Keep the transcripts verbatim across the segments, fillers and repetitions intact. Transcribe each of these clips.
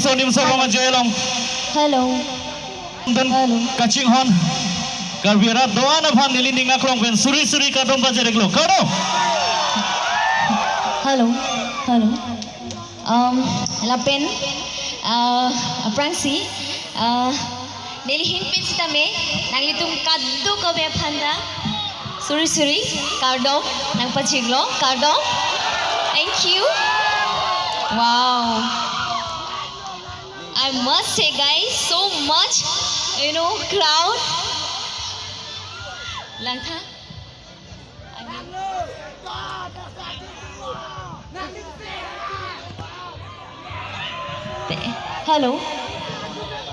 Sonim Sarong ajoine along. Hello. Dun Hello. Kachinghon. Karbi arat do-an aphan neli ning aklong pen suri suri kardom pajir-iklo. Kardom. Hello. Hello. Um, lapen, uh, aphrangsi, uh, neli ahin pen sitame, nanglitum kadokave aphanta suri suri kardom nangpajir-iklo, kardom. Thank you. Wow. I must say, guys, so much, you know, crowd. Langtha. Hello.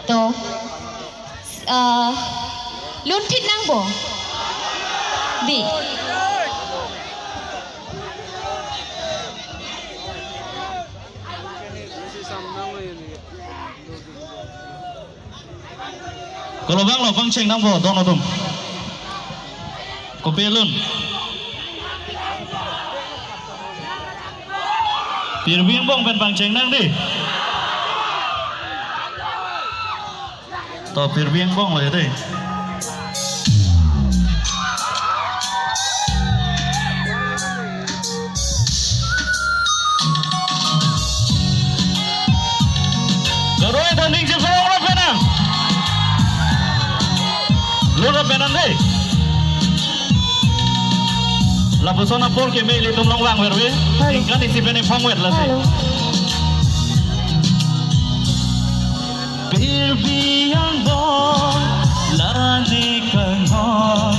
To. Uh, lun phit nangpo. Dei. Kolo banglo pangcheng nangpo don atum. Kopi lun. Pirbi angbong pen pangcheng nang dei. To pirbi angbong lo ya dei. Garoi daning chipsong lo penang. Lo lo penang dei. Lapuson apor keme ilitum along vangverve. Hello. Ingkan isi pen iphong vet lasi. Hello. Pirbi angbong la ne kanghon,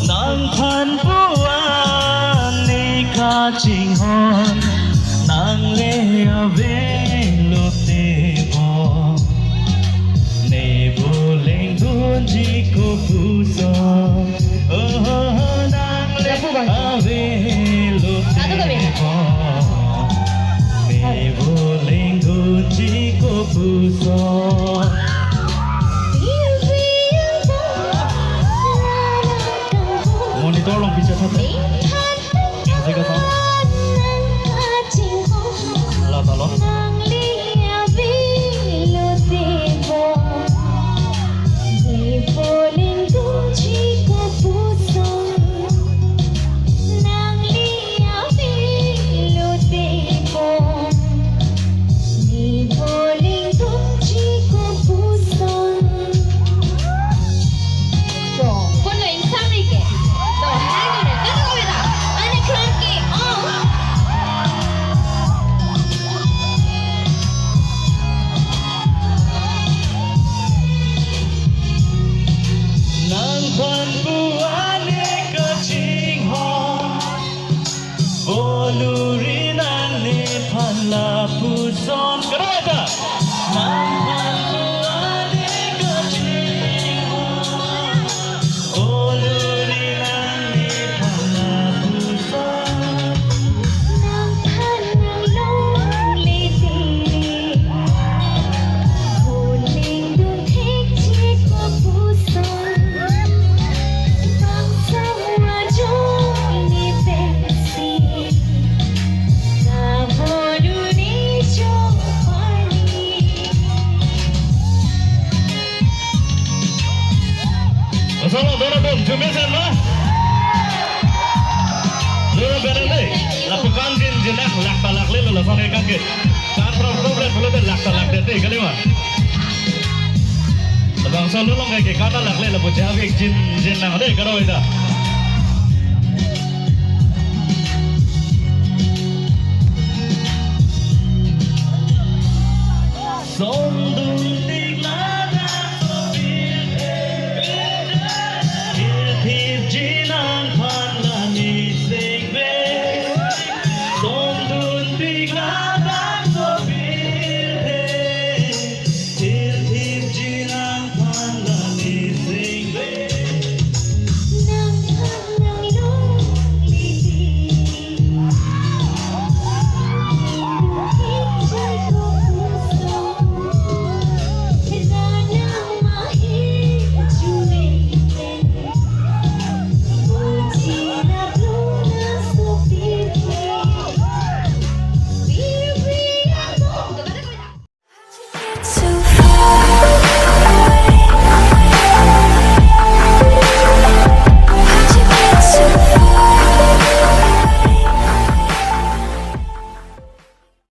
nangphan puan ne kachinghon, nang le avelo te bo, ne bo lengdunji kopuson. Oh, nang le avelo te bo, ne bo lengdunji kopuson. Monitor along picture thate. Asik asam. Lata lo. Nangphan puan ne kachinghon, bolu ri nang nephan lapuson. Kareta. Nangphan puan ne kachinghon, bolu ri nang nephan lapuson. Nangphan nang longle te, bo lengdun thekji kopuson. Bangso ajoine pensi, kaboduni jo pani. Asolo, dona dong, jumi sen ma? Dona benang dei. Lapu kangjin jinak, lak ta lakle lo, lason e kangke. Kan problem problem pulote lak ta lakdet dei, kali ma? Labangso along ke kan ta lakle, lapu javi jinjin nang dei, karo ida. Song